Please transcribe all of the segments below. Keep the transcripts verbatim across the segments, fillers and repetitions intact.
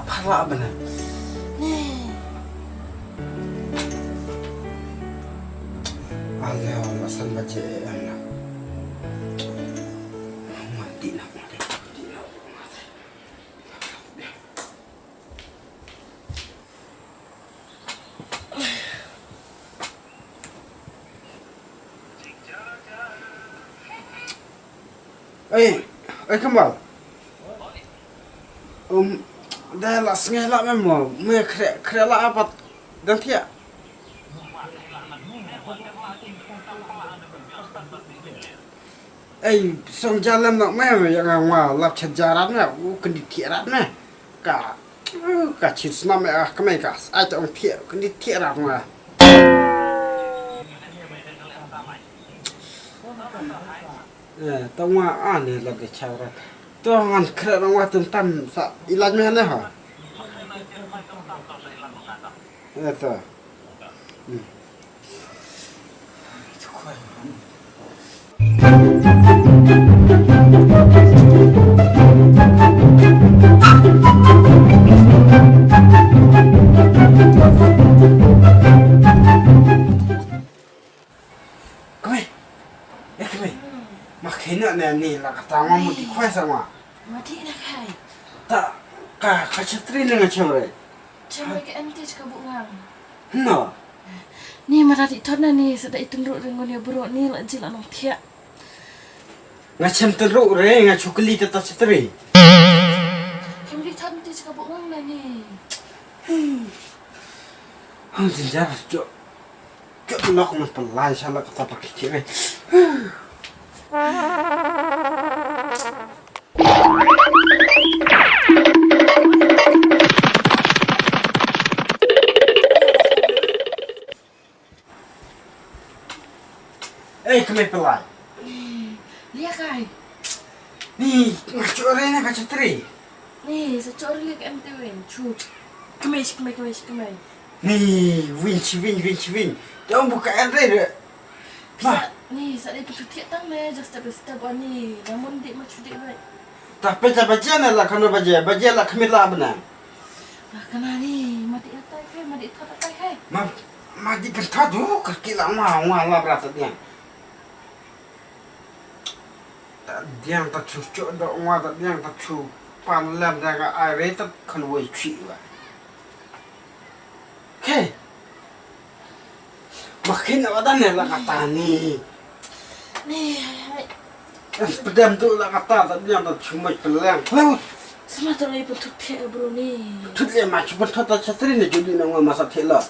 Phala bana. Ni. Aleo la san baje em la. Mati na, mati na. Oi, oi Kambal. Um, da la snge la me mo, me kre, kre la apat dan thiah. Ei, song jalem nok me, me yang ngwa lap chet jarat me, u kendi thiah rat me. Ka, ka chin snam me ah, kemai ka, ai tong thiah, kendi thiah rat me. Eh, tong wa ani la de chawrat. To ngan kre nang wa tum tam sa ilaj me ne ha. Eh, to. Hmm. Kmai. Eh, kmai. Ma khina ne ni la kata ngam muti khwai sa ma. Ma di na khai. Ta ka ka chatri ne nga chemre. Chemre ke anti ka bu ngam. No. Ni ma di thot na ni sa da itun ru ringon ya bro ni la ji la nong thiah. Nga chem tun ru re nga chukli ta ta chatri. Kem di thot anti ka bu ngam na ni. Hang jinjar jo. Ka lok man pynlai sha la kata pa kiti re. Ei, kmai pynlai. Lia kai. Ni, nga chore na ka chatri. Ni, sa chore lia ka em te wen. Chu. Kmai, kmai, kmai, kmai. Ni, win chi win, win chi win. Dong buka en re re. Ma. Sa, ni, sa dei pynthut thiah tang ne, just step by step ani. Namun dei ma chu dei bai. Ta pe ta baje ne la kano baje, baje la khmit la bna. Ma kana ni, ma dei atai kai, ma dei thot atai kai. Ma, ma dei pynthot du, ka ki la ma, ma la bra ta diang. Ta diang ta chu chu do ma ta diang ta chu pan lem da ga ai re ta kan wei chi wa. Ke. Makin wa dan ne la kata ni. Ni hai. As pedam tu la kata ta diang ta chu mai peleng. Sama tu rai putut phe bro ni. Tut le ma chu putut ta chatri ne juli na ma sa thela.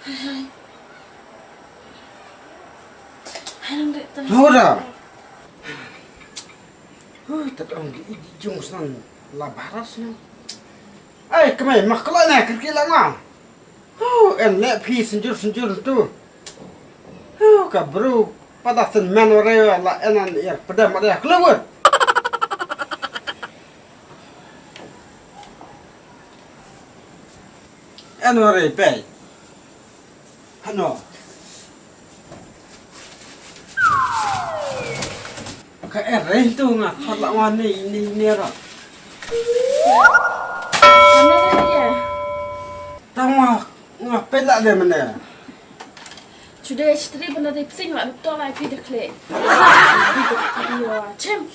Hai hai. Hai nang dek ta. Hora. Hui, tat ong ki i jung snan la baras snan. Ai, kemai, mak kala na, kir ki la nga. Hu, en le phi senjur senjur tu. Hu, ka bru, pada sen men ware la en an er, pada mada klewet. En ware pe. Hano. Ka er rei tu nga thot la wan ni ni ni ro. Mana ya? Tang ma nga pela de mana. Chude chitri bana de psing la to la pi de kle. Chem.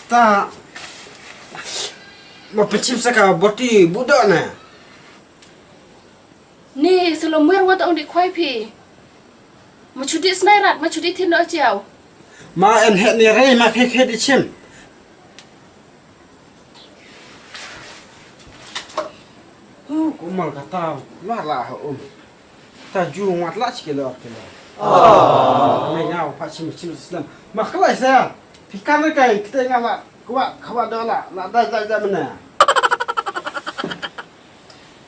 Ta ma pechim saka boti budo na. Ni selo muir wat ong di khwai phi. Ma chudi snai rat, ma chudi thin do chiaw. Ma en het ni rei ma khe khe di chim. Hu, kumal kata la la ha um. Ta ju ngat la chikilo kilo. Me ngau pa chim chim slam. Ma khlai sa. Phi kan kai kte nga la. Kwa kwa do la la dai dai dai mena.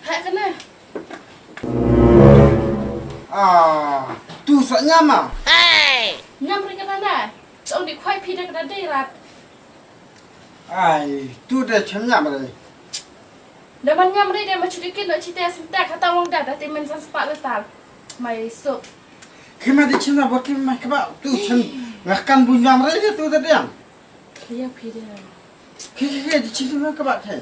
Hai kana. Ah, tu sa nyama. Nyam ri kana na. Song di khwai phi da kana dei rat. Ai, tu de chem nyam ri. Da man nyam ri de ma chudi kin no chite sente kata wang da da te men san spa le tal. Mai so. Kima di chem na boti mai kaba tu chem ngakan bu nyam ri de tu da diang. Lia phi de. Ki ki ki di chem na kaba kai.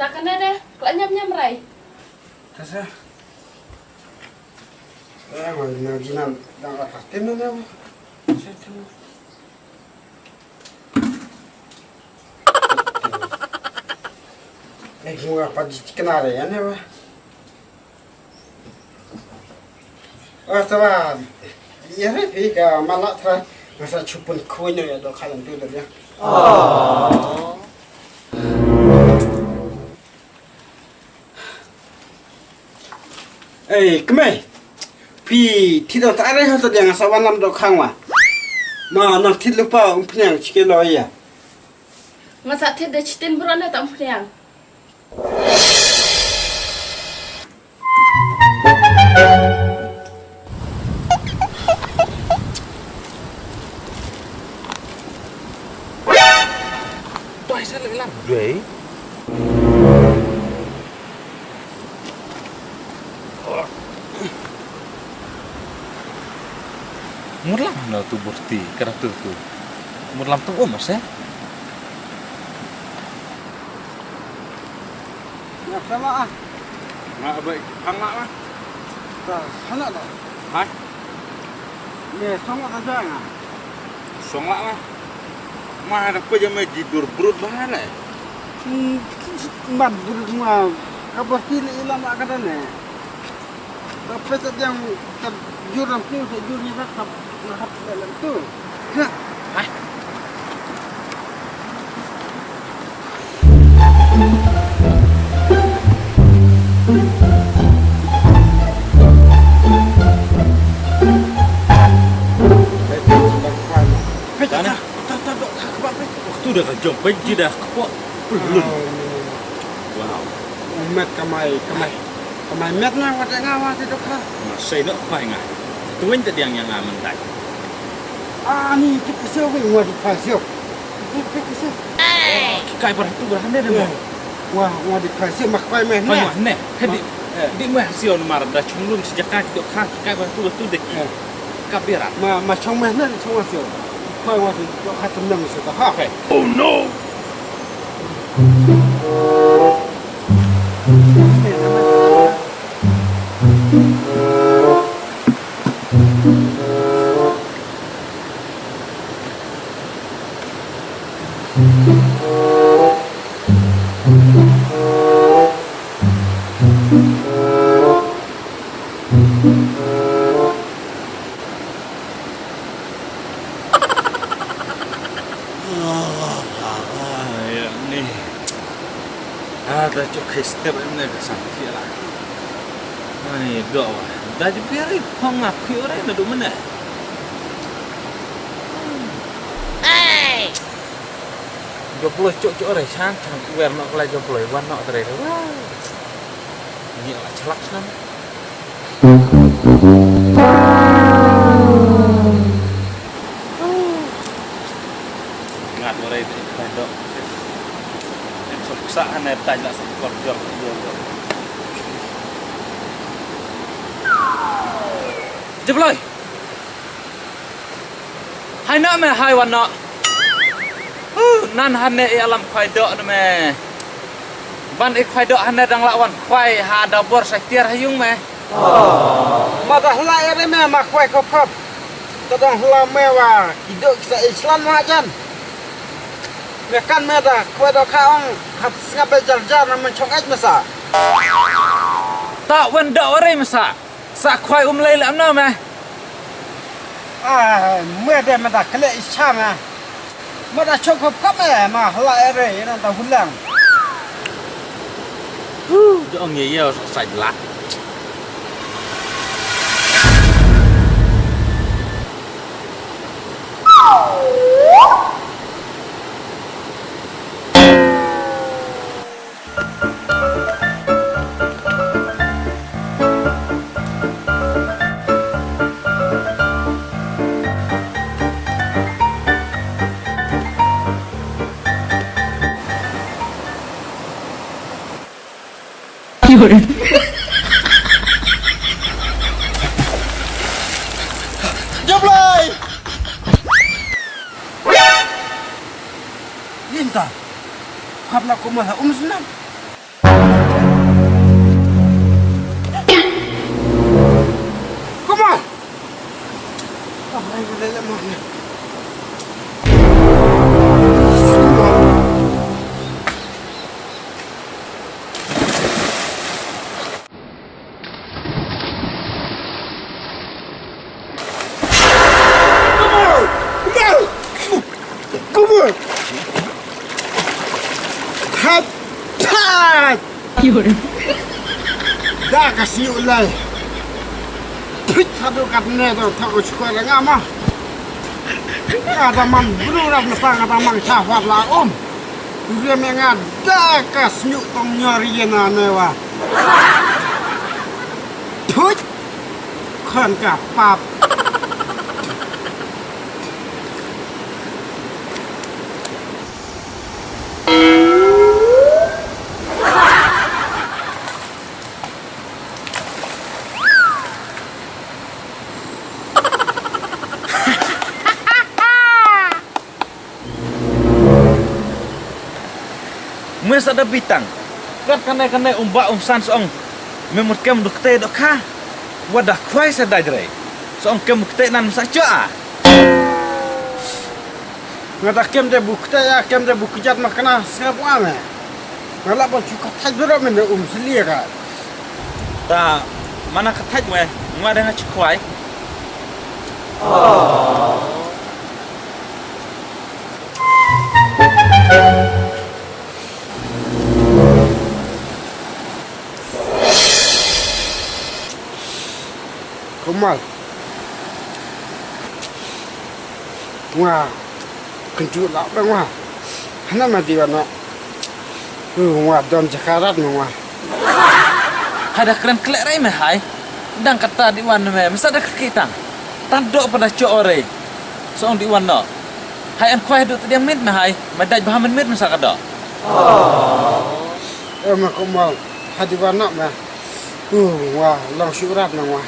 Ta kane de, kla nyam nyam rai. Tasa. Eh, ma na jinan dang ka patin na ba. Eh, gua pa ji kenal ya ne ba. Ah, tara. Ya re phi ka mala tara. Masa chupun kuino ya do khalan tu dah ya. Ei, kmai. Phi, thi dang ta re ha ta diang sa wan lam do khang wa. Ma, nang thi lupa um pniang chike lo ya. Nga sa thied da chitin bro na tam phniang. Doi sa leh lang. Doi. Murlam na tu burti, kara tu tu. Murlam tu um, mas, eh? Nga pernah ah. Nga abai pang lah ah. Ta hana da. Hai. Me song ta ja nga. Song lah ah. Ma da ko ja me ji dur brut ba le. Hmm, mat brut ma ka burti le ilam ka da ne. Ka peta diang ka jur ram tu, ka jur ni ka ka hap dalam tu. Ha. Ha. Peta. Tana. Ta, ta, dok, ha, kebab, eh. Waktu dah ka jom, baik ji dah kepok pelun. Wow. Met kamai, kamai. Kamai met na, wat nga, wat dok ha. Masai nok pai nga. Tuan tadi yang, yang aman tai. Ah, ni, pit kesel, weh, ngwa di pasio. Pit, pit kesel. Oh, ki kai bar tu, bar hande deh, mo. Wah, ngwa di pasio, mak pai meh, pai ne. Meh, ne. Hedi. Eh. Di meh sio, mar da chunglun sejak kaki dok ha, ki kai bar tu, tu deh. Eh. Kabirat. Ma, ma chong meh na, chong meh sio. Khoi wa tu, wa khat tum nang sio ta ha. Okay. Oh no. Ah, ya ni. Ah, da chok khis tep em ne ka sang ki la. Ani do wa. Da ji piri phong ngap ki ore na du mene. Hey. Joplo chok chok ore chan chan wer nok la joplo wan nok tre. Ni la chlak chan. Ngat warai dei kai dok. Em sok sa hane tai la sa kor jor jor. Jebloi. Hai na me hai wan na. Huh, nan hane i alam khwai dok na me. Ban i khwai dok hane dang la wan khwai ha da bor sa tiar ha yung me. Ma da hla ere me ma khwai khop khop. Ta dang hla me wa ki dok ki sa islan ma jan. Me kan me da khwai dok kha ong hat sngap be jar jar na men chong et me sa. Ta wen dok ere me sa. Sa khwai um lei lam na me. Ah, me de me da kle i cha me. Me da chok khop khop me ma hla ere ina da hulang. Hu, dong ye ye sa sa la. Jablay! Linta. Khap na kumala um snam. Da ka sñiuh lei. Phit haduh katne to thok u chukor nga ma. Nga da man bru rap na pa nga da mang cha hwat la um. Ria me nga da ka sñiuh tong nyor ye na ne wa. Phit khon ka pap. Me sa da bitang. Kat kane kane um ba um san song. Me mut kem duk te dok kha. Wada khwai sa dai jrei. Song kem duk te nan sa cha. Nga da kem de buk te ya kem de buk jat ma kana sngap wa me. Nga la ba chu ka thaj bro me ne um sli ka. Ta mana ka thaj me. Nga da nga chu khwai. Kumal. Nga. Kyntu la ba nga. Hana ma di wa no. Nga don jakarat ma nga. Hada kren klek rai me hai. Dang kata di wan me masa da kaki tang. Tan dok pada cho ore. Song di wan no. Hai an kwai duk tediang mit me hai. Me dai bahamen mit masa ka dok. Ema Kumal. Hadi wan no me. Uh, wa long syurat nang wa.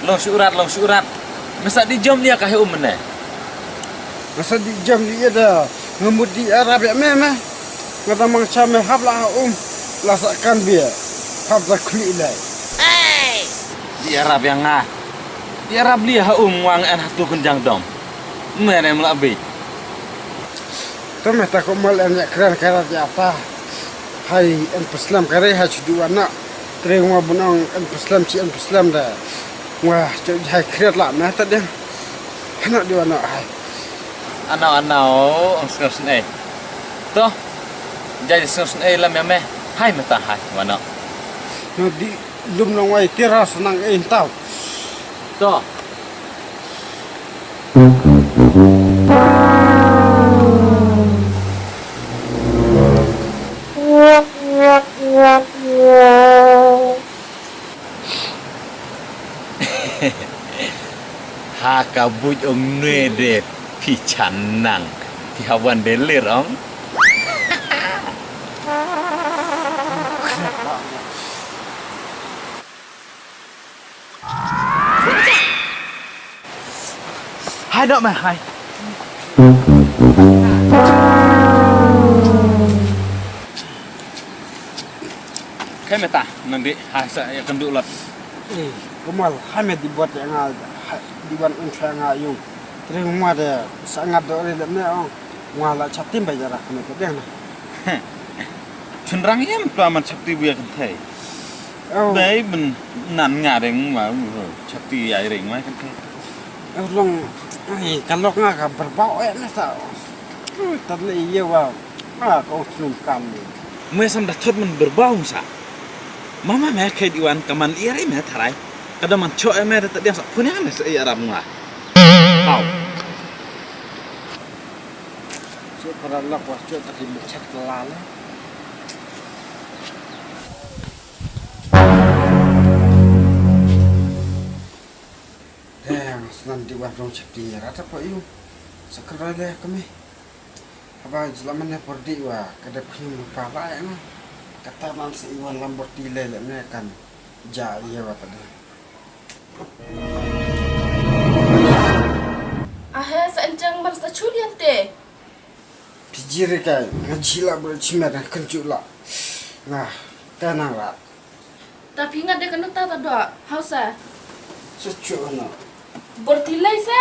Long syurat long syurat. Masa di jom lia ka he um ne. Masa di jam di ida ngemut di arab ya me me. Ngata mang cha me hap la ha um la sa kan bia hap da khli lai. Di arab ya nga. Di arab li ha um wang an hatu kun jang dom. Me ne mla bi. To me ta ko mal an ya kran kara ya ta. Hai an paslam kare ha chudu ana. Tre ngwa bunang an paslam chi an paslam da. Ngwa chu hai kret la me ta de. Hana di wana hai. Anau anau ong sngewsynei. To. Jai sngewsynei la me me. Hai me ta hai wana. No di lum nang wai tira senang ei tau. To. Ha ka buit ong nwe de phi chan nang phi ha wan de lir ong. Hai dok mai hai. Kai meta nang di hai sa ya kendu lot. Eh, kemal hai me di buat ya nga di wan un sa nga yung. Tring ma de sa nga do re le me ong. Nga la chatim ba jara kane ka deng na. Chynrang yam tua man chapti buya kan thei. Oh. Dai ben nan nga deng ma chapti ai ring ma kan thei. Oh long ai ka lok nga ka berbau eh na sa. Tad le ye wa. Ah ka usnum kam ni. Me sam da thot man berbau sa. Mama me kai diwan ka man ia re me tharai. Kada man cho eh me da tadiang sa punya me sa ia rap nga. Pau. Shu para lok wa shu ta ki mechat kelala. Dang snan di wan rong chapti nyara ta pa yu. Sakra le kami. Haba jla mane por di wa kada phim pa la ya na. Kata nan se iwan lambor ti le le ne kan ja ye wa ta de. Ahe sa enjang man sa chulian te. Pijiri kai ngaji la bro chimer kan chu la. Nga kanang la. Ta phi ngat de kan ta ta do. Hausa. Sa chu na. Borti lai sa.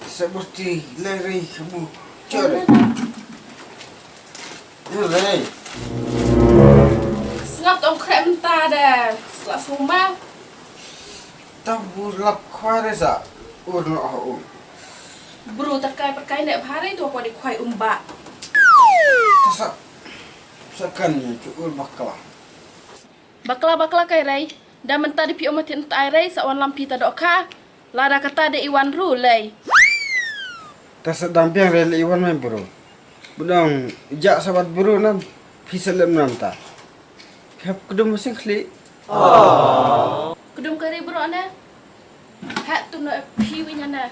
Sa borti lai ri kabu. Chu re. Sngap tong khrem ta de. Sla suma. Ta bu lap khwai re sa ur no ha um. Bru ta kai pat kai ne bhare to ko di khwai um ba. Ta sa. Sakan ïa chukur bakla. Bakla bakla kai rei. Da mynta da phi ong ma thied nta ai rei sa wan lam phi ta dohkha. Lada kata da i wan ru lei. Ta sa dang biang rei le i wan mai bro. Budang jak sabat bro nam. Phi sa lem nam ta. Phi hap kdum masing khli. Kdum kai rei bro ne. Ha tu no phi wi nyana.